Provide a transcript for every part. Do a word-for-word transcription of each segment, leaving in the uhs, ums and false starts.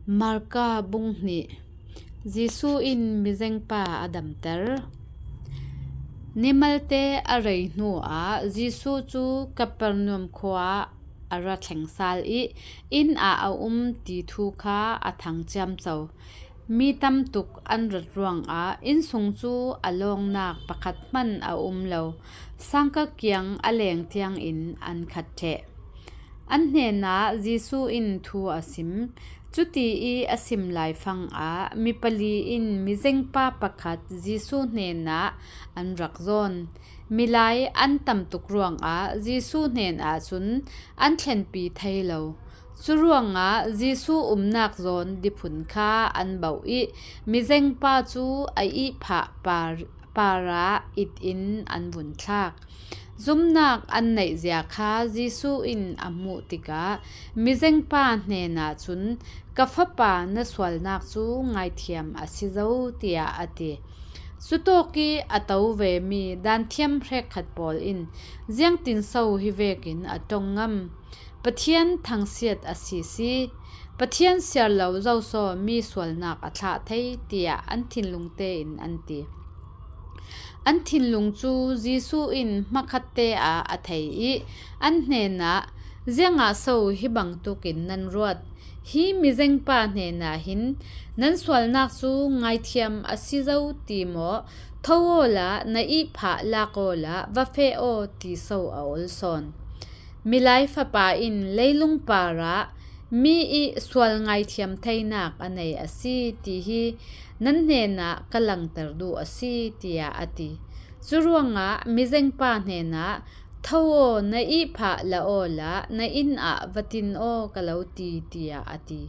Marka bung hnih. Jesu in mizengpa a damter. Nimalte a rei hnuah Jesu cu Kapernaum khua ah a ra thleng sal i inn ah a um ti thu kha a thang ciamco. Mi tam tuk an rat ruangah inn sung cu a lawngnak pakhat hmanh a um lo. Sangka kiang a leng tiangin an khat ṭheh. An hnenah Jesu in thu a sim. Cuti i a sim laifang ah mi pali in mizengpa pakhat Jesu hnenah an rak zawn. Milai an tam tuk ruangah Jesu hnenah cun an thlenpi thei lo. Cu ruangah Jesu umnak zawn diphun kha an bauh i mizengpa cu a ihphah par, parah it in an vun thlak. Zumnak an neih zia kha Jesu in a hmuh tikah mizengpa hnenah cun, "Ka fapa na sualnak cu ngaithiam a si zo," tiah a ti. Cutawk i a to vemi daanthiam hrekkhat pawl in, "Ziangtinso hi vekin a ṭong ngam? Pathian thangsiat a si si. Pathian siar lo zoso mi sualnak a thlah thei," tiah an thinlung tein an ti. An thinlung cu Jesu in hmakhatte ah a thei i an hnenah, "Ziangah so hi bangtuk in nan ruat? Hi mizengpa hnenah hin, 'Nan sualnak cu ngaithiam a si zo,' ti maw? 'Tho awla na ihphah lak awla va feh aw,' ti so a ol sawn? Milai Fapa in leilung parah mi i sual ngaithiam theinak a nei a si, ti hi nan hnenah ka langter duh a si," tiah a ti. Cu ruangah mizengpa hnenah, "Tho aw, na ihphah la awla na inn ah va tin aw ka lo ti," tiah a ti.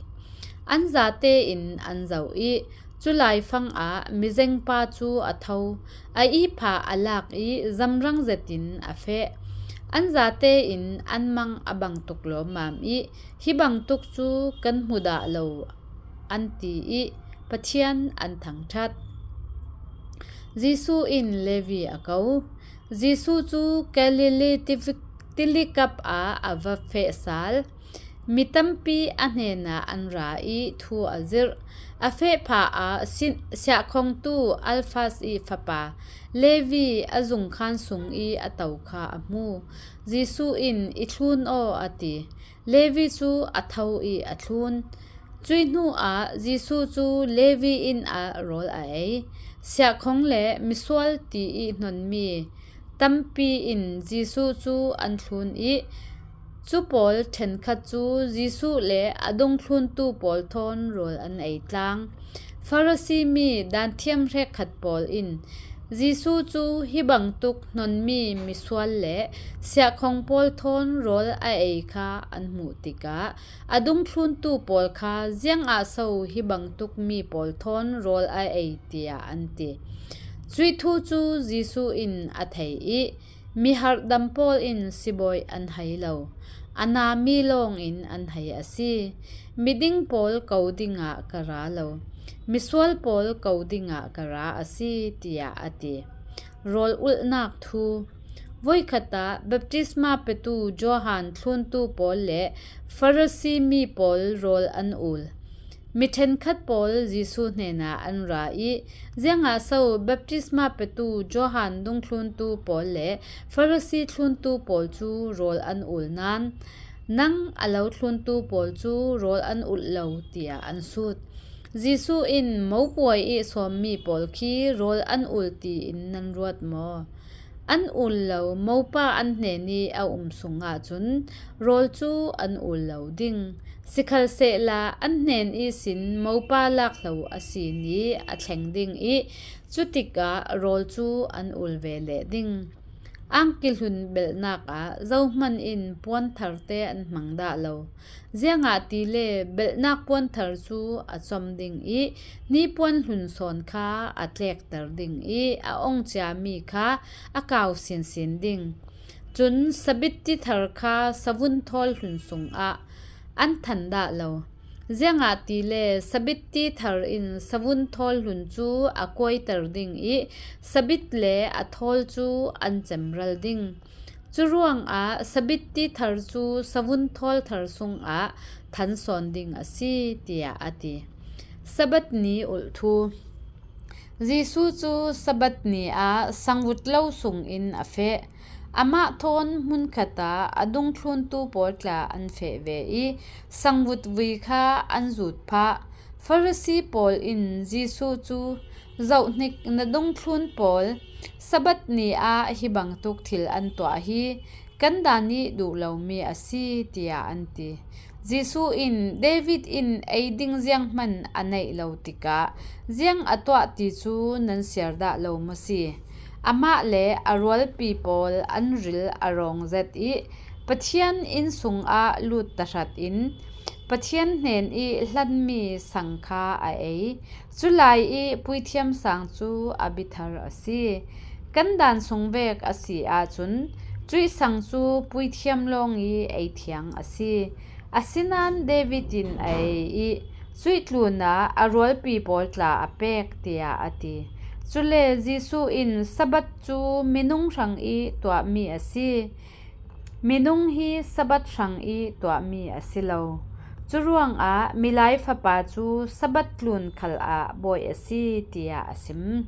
An zatein an zoh i cu laifang ah mizengpa cu a tho, a ihphah a lak i zamrang zetin a feh. An zatein an mang a bangtuk lawmmam i, "Hi bangtuk cu kan hmu dah lo," an ti i Pathian an thangṭhat. Jesu in Levi a ko. Jesu cu Galilee tiv-, tilikap ah a va feh sal. Mi tampi a hnenah an ra i thu a zirh. A feh phah ah si-, siahkhongtu Alfas i fapa Levi a zungkhan sung i a to kha a hmu. Jesu in, "I thlun aw," a ti. Levi cu a tho i a thlun. Cuih hnu ah Jesu cu Levi inn ah rawl a ei. Siahkhong le misual ti i hnonmi tampi in Jesu cu an thlun i cu pawl ṭhenkhat cu Jesu le a dungthluntu pawl thawn rawl an ei tlang. Farasi mi daanthiam hrekkhat pawl in Jesu cu hi bangtuk hnonmi misual le siahkhong pawl thawn rawl a ei kha an hmuh tikah, a dungthluntu pawl kha, "Ziangah so hi bangtuk mi pawl thawn rawl a ei?" tiah an ti. Cuih thu cu Jesu in a thei i, "Mi harhdam pawl in sibawi an hei lo, a nami lawngin an hei a si. Miding pawl ko dingah ka ra lo, misual pawl ko dingah ka ra a si," tiah a ti. Rawl ulhnak thu. Voikhat ah baptisma petu Johan thluntu pawl le Farasi mi pawl rawl an ul. Mi ṭhenkhat pawl Jesu hnenah an ra i, "Ziangah so baptisma petu Johan dungthluntu pawl le Farasi thluntu pawl cu rawl an ul nain nang a lo thluntu pawl cu rawl an ulh lo?" tiah an sut. Jesu in, "Mopuai i sawmmi pawl khi rawl an ul tiin nan ruat maw? An ul lo mopa an hnen i a um sungah cun rawl cu an ul lo ding. Sikhalsehla an hnen ihsin mopa lakhlo a sin i a thleng ding i cutikah rawl cu an ul ve leh ding. Angki hlun belhnak ah zohman in puantharte an hmang dah lo. Ziangahtile belhnak puanthar cu a com ding i hnipuan hlun sawn kha a tlekter ding i a ong ciami kha a kau sinsin ding. Cun sabitti thar kha savun thawl hlun sungah an than dah lo. Ziangahtile sabitti thar in savun thawl hlun cu a kuaiter ding i sabit le a thawl cu an cemral ding. Curuangah sabitti thar cu savun thawl thar sungah than sawn ding a si, tiah a ti. Sabbath ni ulh thu. Jesuh cu Sabbath ni ah sangvut lo sungin a feh. Amah thawn hmunkhat ah a dungthluntu pawl tla an feh ve i sangvut vui kha an zut phah. Farasi pawl in Jesuh cu, "Zohhnik, na dungthlun pawl Sabbath ni ah hi bangtuk thil an tuah hi kan Daan ih duh lomi a si," tiah an ti. Jesuh in, "David in ei ding zianghman a neih lo tikah ziang a tuah ti cu nan siar dah lo maw si? Amah le a rualpi pawl an ril a rawng zet i Pathian inn sungah lut tahratin Pathian hnen i hlanmi sang kha a ei. Culai i puithiam sang cu a bithar a si. Kan Daan sung vek a si ahcun cuih sang cu puithiam lawng i ei thiang a si. Asinain David in a ei i cuih tlunah a rualpi pawl tla a pek," tiah a ti. Cule Jesuh in, "Sabbath cu minung hrang i tuahmi a si. Minung hi Sabbath hrang i tuahmi a si lo. Curuangah Milai Fapa cu Sabbath tlun khal ah bawi a si," tiah a sim.